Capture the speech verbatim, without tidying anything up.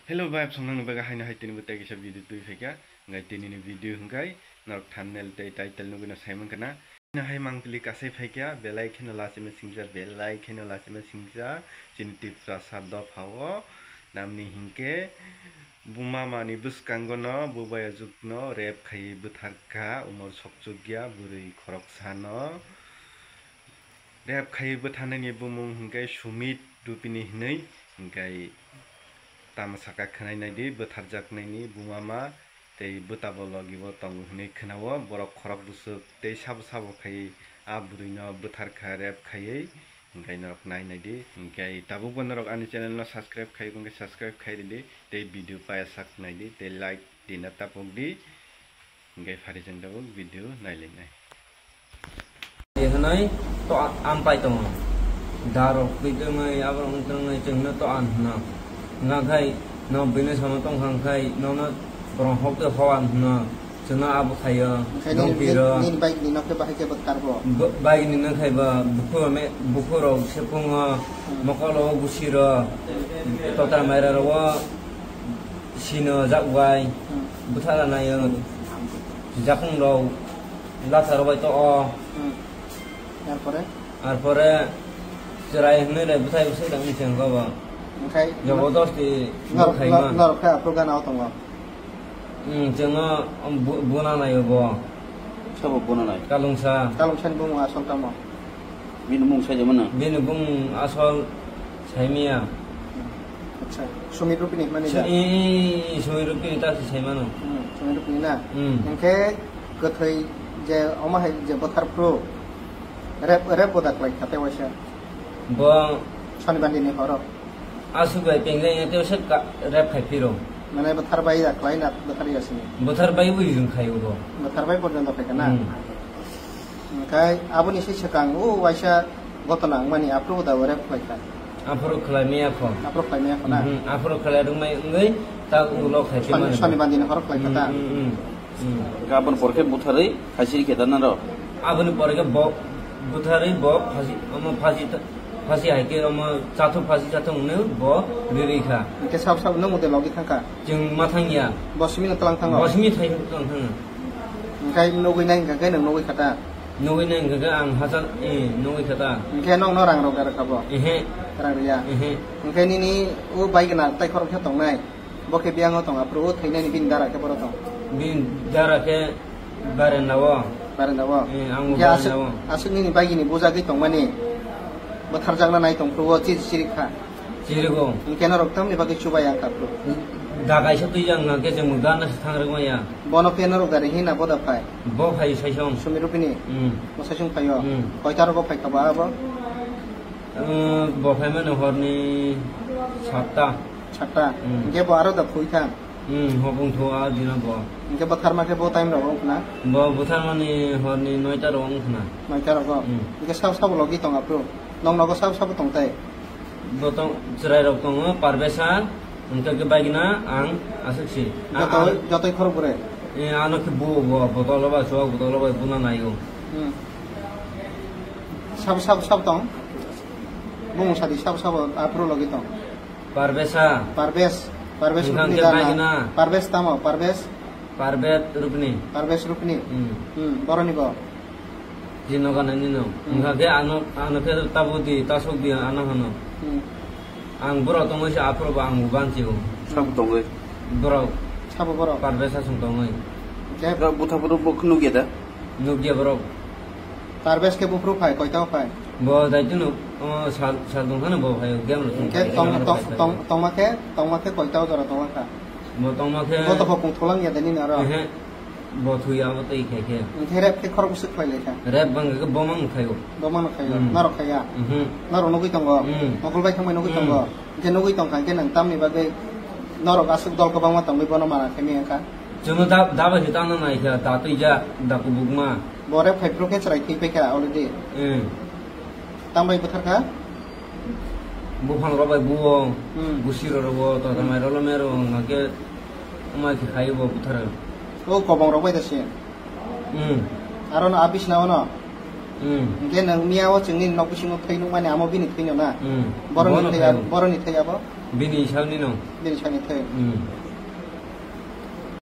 Hello viewers, nokni bagwi haino hai tini bo tei kaisa video twi phaikha. Hwnkhe tinini video hwnkhe norok thumbnail tei title nugwino saimankha na. Haino hai mangpili kasai phaikha, belai kheno lachima singcha, belai kheno lachima singcha chini Tiprasa dophao. Tamni hinkhe buma mani bwskango no bubai ajukno rape khaiwi bwtharkha, umor sokchukya bwrwi khoroksano. Rape khaiwi bwtharnani bumung hinkhe Sumit Rupini hinwi, hinkhe tamo saka khwnai naidi bwtharjaknaini buma ma tei bwtabo logibo tongo hinwi khwnao. Borok khorok bwswk tei sabo sabo khaiwi a bwrwino bwtharkha rape khaiwi, hinkhe norok nai naidi. Hinkhe tabukbo norok ani channel no subscribe khaiwi wngkhe subscribe khai ridi tei video paya sak naidi tei like rina tapokdi. Hinkhe pharijak tabuk video nailainai. Hinwi to a-, ampai tongo. Darok twi tongwi, aborok wng tongwi, chwngno to an hwno. Hwnkha khai no bini samung tongkha khai nono borok hok twi hok an hwno. Chwngno abo khaio, onkhe nini, dongpiro. Nini bike ni nokhe bahai khe bwtharbo? Bo-, bike ni nokhe bo bukhuk me-, bukhuk rok sepungo, hmm, mokolo gusiro, totra maira rogo sino jak bai, hmm, bwthara naio, jakung rok latharo bai to o. Hmm. Yarpore? Arpore chwrai hwnwi le bwthai bwsai tongni chwng khe bo. Onkhe jobodosti norok, bwkhaima. Norok, norok khe aphuru gana o tongo? Hmm, chwngno bu-, buna naio bo. Sabo buna nai? Kalungsa. Kalungsani bumung asol tamo? Bini mung saijak mano? Bini bumung asol saimaya. Acha, Sumit Rupini hwnmani da? Su-, i, i, i, Sumit Rupini ta se saimano. Hmm, Sumit Rupini na? Hmm. Hinkhe kwthwi je omo hai je bwthar phuru rep, rep boda kwlai kha tei waisa? Bo Sonibandini horo. Aswk bai pengjak ya tei waisa ka-, rep khai phiro. Mane bwthar bai ya kwlai na bwthar ya sini? Bwthar bai wi rwng khai bo. Bwthar bai porjonto khai kha na? Hmm. Hinkhe aboni se swkang o waisa gotona wngmani aphuru da rep khlai kha. Aphuru khlai maya kho. Aphuru khlai maya kho na? Mhm, aphuru khlai rwngmai wngwi ta ulo khai Soni-, mano. Sonibandini horo khlai kha ta? Mhm, mhm, mhm. Hinkhe aboni por khe butharwi khaisiri khe da naro? Aboni por khe bo butharwi bo phasi, omo phasi ta-, phasi hai khe omo chathok phasi chathok hwnwi bo riri kha. Hinkhe sab sab nwng mode logi thang kha? Chwng ma thang ya. Bo simi no tlang thango? Bo simi thai tlang thango. Hinkhe nugwi nai hinkhe nwng nugwi kha ta? Nugwi nai hinkhe ang hachal, eh, nugwi kha ta. Hinkhe nokno rang rok da rwkha bo? Ehe. Rang rwya? Ehe. Hinkhe nini o bai gana tai khorok khe tongnai? Bo khe biyang o tong, aphuru o thwinani bini dara khe boro tong? Bini dara khe barenda o. Barenda o? Eh, ang hinkhe aswk, barenda o. Aswk nini bai gini bujagwi tongmani bwtharjakna nai tong phuru o chiri chiri kha? Chirigo. Hinkhe norok tamni bagwi chubai ang kha phuru? Da kaisa twi yang hwnkhe chwng gana se thang rwk maya. Bono khe norok gari hina boda phai? Bo phai saisong. Sumi Rupini? Hmm. Bo saisong phaio? Hmm. Koita rogo phai kha bo abo? Hmm, bo phai mano horni satta. Satta? Hmm. Hinkhe bo aro da phui thang? Hmm, hopung thu a dino bo. Hinkhe bo tharma khe bo time rogo wngkha na? Bo bwtharmani horni noita rogo wngkha na. Noita rogo? Hmm. Hinkhe sabo sabo logi tong aphuru? Nong nogo sabo sabo tong tai? Bo tong, chwrai rok tongo, Parvesa, hwnkhe khe bagina ang aswk si. A-, jotoi, a-, jotoi khorok bwrwi? Eh, ano khe buo bo, botolo bai, chuwak botolo bai buna naio. Hmm. Sabo, sabo, sabo tong? Bumung sadi sabo, sabo, aphuru logi tong? Parvesa. Parves, Parves hwnkhe Rupini khe dana. Bagina. Parves tamo, Parves? Parvet Rupini. Parves Rupini? Hmm. Hmm, boroni bo? Jino gana nino. Hmm. Wngkha khe ano, ano khe tabo di, tasok di, ano hano. Hmm. Ang borok tongwi se aphuru bo ang bo banchi o. Sabo tongwi? Borok. Sabo borok? Parvesa song tongwi. Khe? Borok butha phuru bo nukya da? Nukya borok. Parves khe buphuru phai, koita o phai? Bo daityo nuk, o sal, sal tong khano bo phai, game rok tong. Hinkhe phai, tong, game rok tong, phai, phai. Tong, tongma khe, tongma khe koita o jora tongma kha? Bo tongma khe. Bo to hopung tholang ya da nini aro? Ehe. Bo thwi abo tei khai khe. Hinkhe rep khe khorok bwswk khlai lai kha? Rep bang khe bo mang khai o. Bo mang khai o. Hmm. Norok khai ya? Mhm. Norok nugwi tongo? Hmm. Mokol bai thangbai nugwi tongo? Hmm. Hinkhe nugwi tong kha hinkhe nwng tamni bagwi norok aswk dol kwbangma tongwi bono mana khe maya kha? Chwngno da, da bai se tangna nai kha, da twi ja, da kubukma. Bo rep khai phuru khe chwrai thwi pai kha already. Hmm. Tang bai bwthar kha? Buphang rok bai buo, hmm, gusi rok rwo, to, hmm, tamai rok lo mero, hwnkhe, wngma khe khai bo bwthar. O kobong rok bai da se? Hmm. Aro no a bisna o no? Hmm. Hwnkhe nwng miya o chwngni nok bisingo thwi nukmani amo bini thwi no na? Hmm. Boroni thwi abo, boroni thwi abo? Bini sauni no. Bini sauni thai. Hmm.